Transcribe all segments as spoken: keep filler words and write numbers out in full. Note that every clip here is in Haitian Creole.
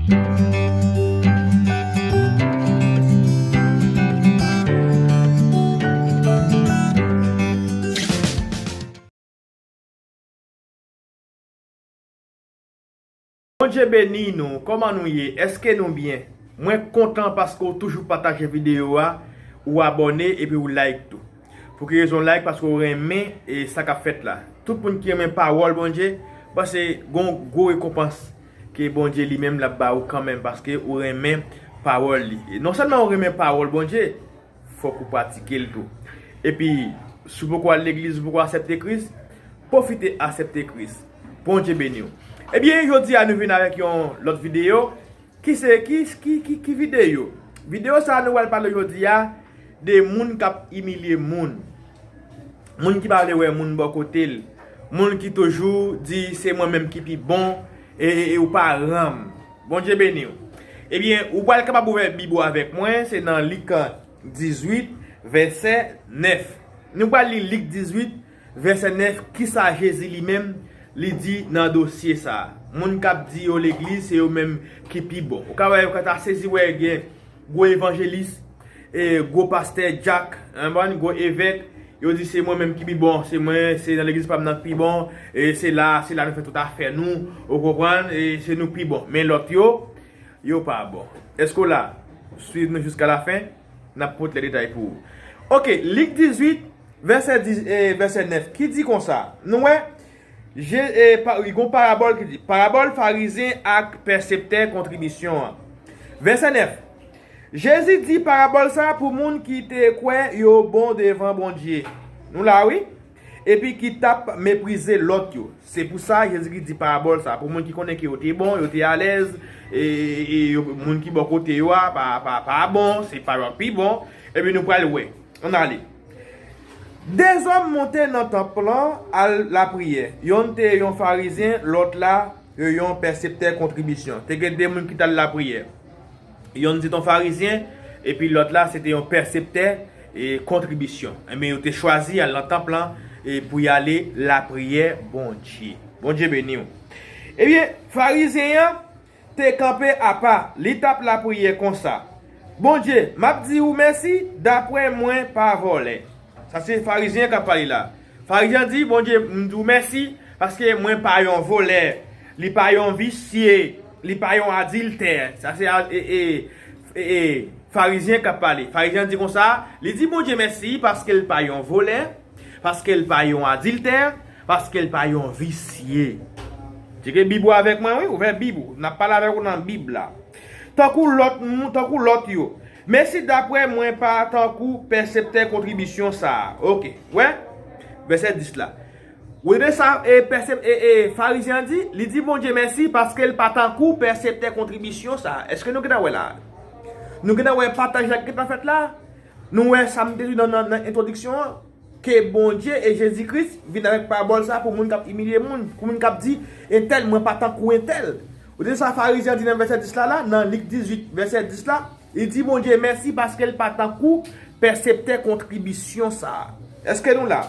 Bondye beni nou. Kòman nou ye? Èske nou byen? Mwen kontan paske w toujou pataje videyo a, ou abòne epi ou like tou. Pou ki rezon like? Paske w renmen e sa k ap fèt la. Tout moun ki renmen pawòl Bondye, panse gon gwo rekonpans ke Bondye li menm l ap ba ou kanmenm paske ou renmen pawòl li. E non sèlman ou renmen pawòl Bondye, fòk ou pratike l tou. Epi, si w poko al legliz, ou poko aksepte Kris, pwofite aksepte Kris. Bondye beni w. Ebyen, jodi a nou vin avèk yon lòt videyo. Ki se, ki, ki, ki, ki videyo? Videyo sa a nou pral pale jodi a de moun k ap imilye moun. Moun ki pa vle wè moun bò kote l. Moun ki toujou di se mwen menm ki pi bon e, e, e ou pa renmen m. Bondye beni w. Ebyen, ou pral kapab ouvè Bib ou avèk mwen, se nan Lik dizwit, vèsè nèf. Nou pral li Lik dizwit, vèsè nèf, kisa Jezi li menm, li di nan dosye sa a. Moun k ap di yo legliz, se yo menm ki pi bon. Ou ka wè, ou ka ta sezi wè gen gwo evanjelis, e, gwo pastè, dyak, ou konprann, gwo evèk, yo di se mwen menm ki pi bon, se mwen, se nan legliz pa m nan k pi bon, e se la, se la nou fè tout afè nou, ou konprann, e se nou k pi bon. Men lòt yo, yo pa bon. Èske w la? Swiv nou jiska lafen, n ap pote lè detay pou ou. Oke, Lik dizwit, vèsè dis, e, vèsè nèf, ki di konsa, nou wè, Je, e, pa, gon parabòl ki di, parabòl Farizyen ak pèseptè kontribisyon an. Vèsè nèf. Jezi di parabòl sa a pou moun ki te kwè yo bon devan Bondye. Nou la, wi? Epi ki t ap meprize lòt yo. Se pou sa Jezi ki di parabòl sa a pou moun ki konnen ke yo te bon, yo te alèz, e, e, e yo, moun ki bò kote yo a pa, pa, pa bon, se pa yo k pi bon. Epi nou pral wè. Ann ale. De zòm monte nan tanp lan al lapriyè. Yonn te yon Farizyen, lòt la, e, yon pèseptè kontribisyon. Te gen de moun ki t al lapriyè. Yonn se te yon Farizyen, epi lòt la, se te yon pèseptè, e, kontribisyon. Enben, yo te chwazi al nan tanp lan, e, pou y ale lapriyè Bondye. Bondye beni w. Ebyen, Farizyen an, te kanpe apa, li t ap lapriyè konsa, Bondye, m ap di ou mèsi, dapre mwen pa vòlè. Sa se Farizyen k ap pale la. Farizyen di, Bondye, m di w mèsi, paske mwen pa yon vòlè, li pa yon visye, li pa yon adiltè. Sa se a, e, e, e, e, Farizyen k ap pale. Farizyen di konsa, li di Bondye mèsi paske l pa yon vòlè, paske l pa yon adiltè, paske l pa yon visye. Tcheke Bib ou avèk mwen, wi, ouvè Bib ou. N ap pale avèk ou nan Bib la. Tankou lòt moun, tankou lòt yo. Men si dapre mwen pa tankou pèseptè kontribisyon sa a. Oke, wè? Vèsè dis la. Ou tande sa, e, pèsep-, e, e, Farizyen an di, li di Bondye mèsi paske l pa tankou pèseptè kontribisyon sa a. Èske nou gentan wè la? Nou gentan wè pataj la ki gentan fèt la? Nou wè sa m te di nan, nan, nan entwodiksyon an, ke Bondye e Jezi Kris vin avèk parabòl sa pou moun k ap imilye moun, pou moun k ap di, entèl, mwen pa tankou entèl. Ou tande sa Farizyen an di nan vèsè dis la, la, nan Lik dizwit, vèsè dis la, li di Bondye mèsi paske l pa tankou pèseptè kontribisyon sa a. Èske nou la?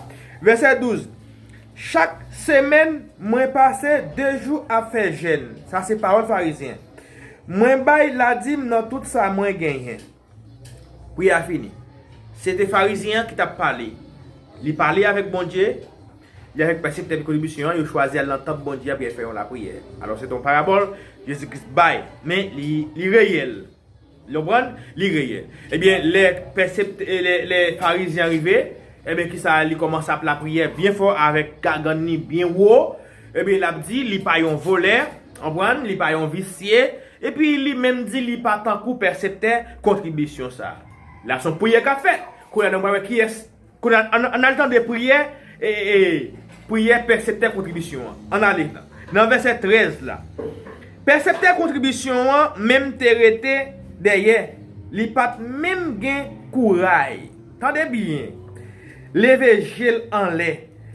Vèsè douz, chak semèn, mwen pase de jou ap fè jèn. Sa se pawòl Farizyen. Mwen bay ladim nan tout sa mwen genyen. Priyè a fini. Se te Farizyen an ki t ap pale. Li pale avèk Bondye, li avèk pèseptè kontribisyon an, yo chwazi al nan tanp Bondye a pou y al fè yon lapriyè. Alò, se te yon parabòl Jezi Kris bay, men li, li reyèl. Ou konprann? Li reyèl. Ebyen, lè pèseptè, lè, lè Farizyen an rive, ebyen, kisa li kòmanse ap lapriyè byen fò avèk gagann li byen wo. Ebyen, l ap di, li pa yon vòlè, ou konprann? Li pa yon visye, Epi li menm di li pa tankou pèseptè kontribisyon sa a. La se yon priyè k ap fèt. Kounye a nou pral wè kiyès. Kounye a, ann, ann al tande priyè, e, e, priyè pèseptè kontribisyon an. Ann ale nan, nan vèsè trèz la. Pèseptè kontribisyon an menm te rete dèyè. Li pa t menm gen kouray. Tande byen. Leve je l anlè.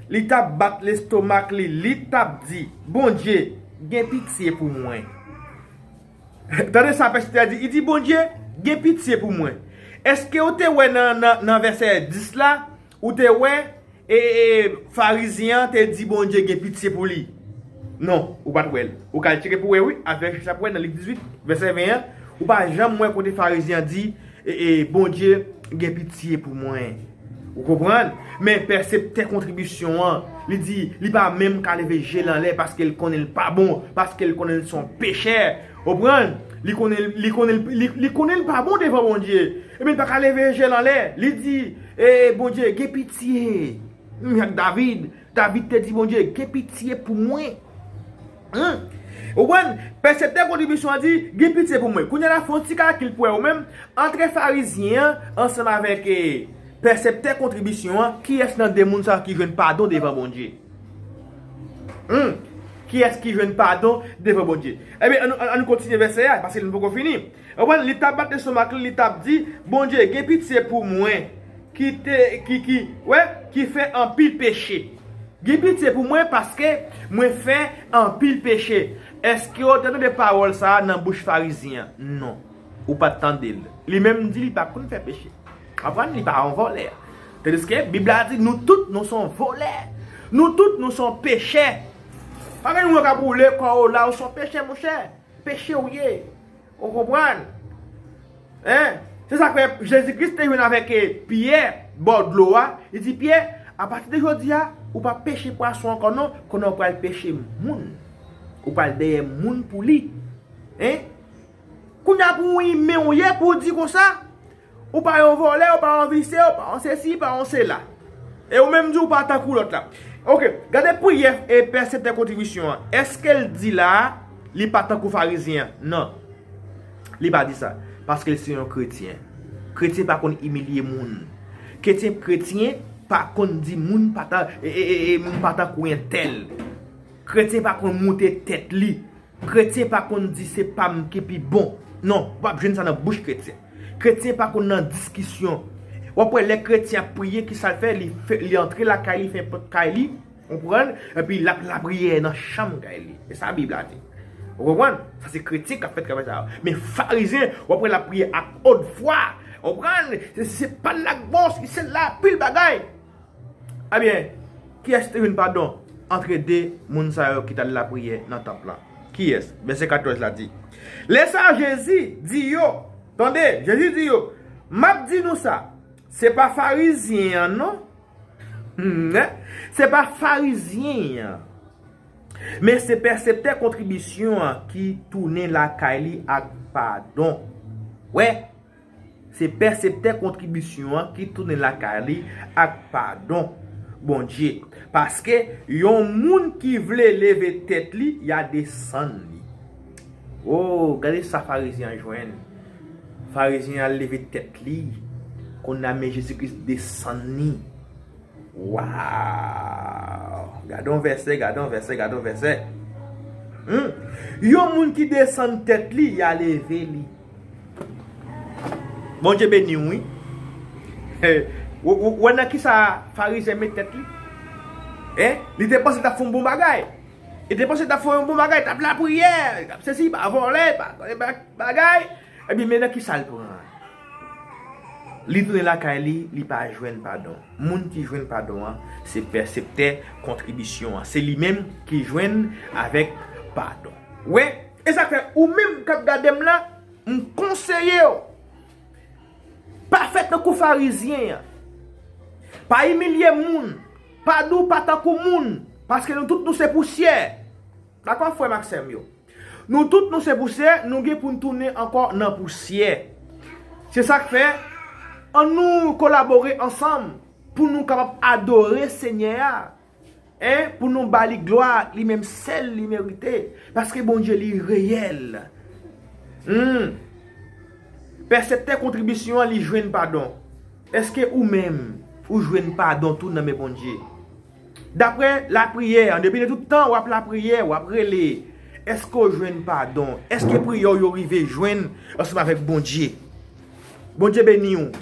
Li t ap bat lestomak li. Li t ap di, Bondye, gen pitye pou mwen. Tande sa pèseptè a di, li di, Bondye, gen pitye pou mwen. Èske w te wè nan, nan, nan vèsè dis la, ou te wè, e, e, Farizyen an te di Bondye gen pitye pou li? Non, ou pa t wè l. Ou ka al tcheke pou wè wi, avèk sa pou wè nan Lik dizuit, vèsè ven an, ou pa janm wè kote Farizyen an di, e, e, Bondye gen pitye pou mwen. Ou konprann? Men pèseptè kontribisyon an, li di, li pa menm ka leve je l anlè paske l konnen l pa bon, paske l konnen l se yon pechè. Ou konprann? Li konnen, li konnen, li, li konnen l pa bon devan Bondye. Ebyen, li pa ka leve je l anlè. Li di, e, Bondye, gen pitye. Menm jan ak David, David te di Bondye, gen pitye pou mwen. Hmm. Ou konprann? Pèseptè kontribisyon an di, gen pitye pou mwen. Kounye a la, fè yon ti kalkil pou wè ou menm, antre Farizyen an ansanm avèk, e, pèseptè kontribisyon an, kiyès nan de moun sa yo ki jwenn padon devan Bondye? Hmm. Kiyès ki jwenn padon devan Bondye? Ebyen, ann, ann, ann kontinye vèsè a, paske nou poko fini. Ou konprann? Li t ap bat lestomak li, li t ap di, Bondye, gen pitye pou mwen, ki te, ki, ki, wè, ki fè anpil peche. Gen pitye pou mwen paske mwen fè anpil peche. Èske w te tande pawòl sa a nan bouch Farizyen an? Non. Ou pa t tande l. Li menm di li pa konn fè peche. Konprann? Li pa yon vòlè. Tandiske Bib la di nou tout nou se yon vòlè. Nou tout nou se yon pechè. Pa gen moun k ap woule kò w la, ou se yon pechè, monchè. Peche w ye. Ou konprann? Hein? Se sa k fè Jezi Kris te jwenn avèk, e, Pyè bò dlo a. Li di, Pyè, apati de jodi a, ou pa peche pwason ankò non, kounye a ou pral peche moun. Ou pral dèyè moun pou li. Hein? Kounye a pou w imen w ye pou w di konsa, ou pa yon vòlè, ou pa yon visye, ou pa yon sesi, pa yon sela. E ou menm di ou pa tankou lòt la. Oke, gade priyè e pèseptè kontribisyon an. Èske l di la a, li pa tankou Farizyen an? Non. Li pa di sa. Paske l se yon kretyen. Kretyen pa konn imilye moun. Kretyen, kretyen pa konn di moun pa ta, e, e, e, e, moun pa tankou entèl. Kretyen pa konn moute tèt li. Kretyen pa konn di se pa m ki pi bon. Non, w ap jwenn sa nan bouch kretyen. Kretyen pa konn nan diskisyon. W ap wè lè kretyen ap priye, ki sa l fè? Li fè, li antre lakay li, fè pòt kay li, konprann? Epi l ap lapriyè nan chanm kay li. E sa Bib la di. Ou konprann? Sa se kretyen k ap fè travay sa yo. Men Farizyen, w ap wè l ap priye ak òd vwa. Ou konprann? Se, se pa l la k bon, se l la pil bagay. Ebyen, kiyès te jwenn padon antre de moun sa yo ki t al lapriyè nan tanp lan? Kiyès? Vèsè katòz la di, lè sa a, Jezi di yo, tande, Jezi di yo, m ap di nou sa, se pa Farizyen an non. Hmm, se pa Farizyen an. Men se pèseptè kontribisyon an ki tounen lakay li ak padon. Wè, se pèseptè kontribisyon an ki tounen lakay li ak padon Bondye. Paske yon moun ki vle leve tèt li, y a desann li. Oh, gade sa Farizyen an jwenn. Farizyen an al leve tèt li. Kounye a men Jezi Kris desann li. Waw! Gade yon vèsè, gade yon vèsè, gade yon vèsè. Hmm. Yon moun ki desann tèt li, y a leve li. Bondye beni w, wi. Ou, ou, ou wè nan kisa Farizyen met tèt li? Hein? Li te panse l t ap fè yon bon bagay. Li te panse l t ap fè yon bon bagay, t ap lapriyè, t ap sesi, pa vòlè, pa, pa bagay. Ebyen, men nan kisa l pran? Li tounen lakay li, li pa jwenn padon. Moun ki jwenn padon an, se pèseptè kontribisyon an. Se li menm ki jwenn avèk padon. Wè, e sa k fè ou menm k ap gade m la, m konseye w. Pa fè tankou Farizyen an. Pa imilye moun. Pa di w pa tankou moun. Paske nou tout nou se pousyè. Dakò, frè m ak sè m yo? Nou tout nou se pousyè, nou gen pou n tounen ankò nan pousyè. Se sa k fè, ann nou kolabore ansanm pou nou kapab adore Senyè a. Hein? Pou nou ba li glwa, li menm sèl li merite. Paske Bondye li reyèl. Hmm. Pèseptè kontribisyon an, li jwenn padon. Èske ou menm, ou jwenn padon tou nan men Bondye? Daprè lapriyè an, depi de tout tan w ap lapriyè, w ap rele, èske w jwenn padon? Èske priyè w yo rive jwenn ansanm avèk Bondye? Bondye beni w.